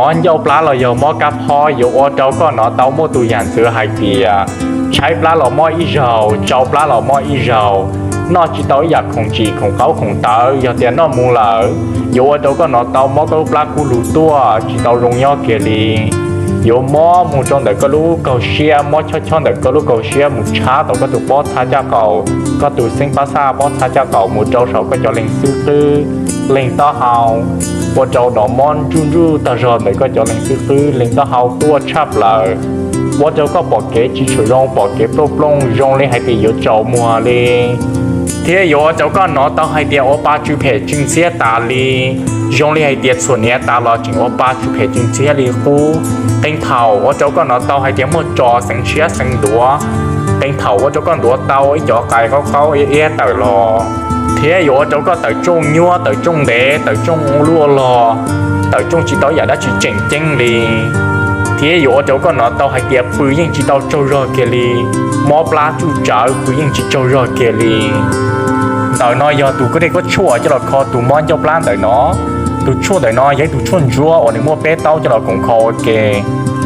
Mob ncauj plab los yog mob kab phob yuav ua rau koj hnov tau muaj tus yam ntxwv hais tias tshaib plab los mob ib zaug, tsau plab los mob ib zaug, noj tsis tau ib yam khoom tsim khoom qauv khoom tawv, yog tias noj mus lawm yuav ua rau koj hnov tau mob koj lub plab kub lug tuaj tsis tau zoo nyob kiag li. Yuav mob mus rau ntawm koj lub kaug siab, mob chob chob ntawm koj lub kaug siab mus tshab tau koj tus pob txha caj qaum, koj tus xeeb pab xaj pob txha caj qaum mus rau saum koj cov leeg xwb qwb, leeg taub hau, ua rau hnov mob ntsuj ntsuj tag zog ntawm koj cov leeg xwb qwb, leeg taub hau tuaj tshaj plaws, ua rau koj pom kev tsis tshua zoo, pom kev plooj plooj zoo li hais tias yuav tsaus muag li. Thiab yuav ua rau koj hnov tau hais tias ua pa tsw phem tsw ntxhiab tas li, zoo li hais tias txhuam hniav tas los tseem ua pa tsw phem tsw ntxhiab li qub. Qee thaum ua rau koj hnov tau hais tias muaj tso xeev tshiab xeev ntuav, qee thaum ua rau koj ntuav tau ib cov qais qaub qaub iab iab tawm los, thiab yuav ua rau koj tawm rooj nyuab, tawm rooj ntev, tawm rooj ua luaj log, tawm rooj tsis tau ib yam dab tsi tseem ceeb li. Thiab yuav ua rau koj hnov tau hais tias pw yeej tsis tau tsaug zog kiag li, mob plab tsuj tsawv pw yeej tsis tsaug zog kiag li. Ntawm no yog tus kuab dej kuab tshuaj coj los kho tus mob ncauj plab ntawm no. Tus tshuaj ntawm no yog ib tus tshuaj ntsuab uas nws muaj peb taub coj los koom kho ua ke.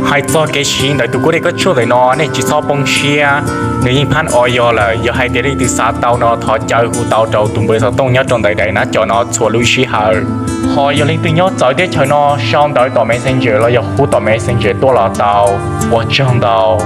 Hais txog kev siv ntawm tus kuab dej kuab tshuaj ntawm no nej tsis txhob poob siab, nws yeej phab o yog lawm. Yog hais tias leej twg xav tau no thov caw hu tau rau tus npawb xov tooj nyob rau ntawm daim nab co no txhua lub sij hawm. Ho yog leej twg nyob txawv teb chaws no sau ntawv tom Messenger los yog hu tom Messenger tuaj los tau. Ua tsaug ntau.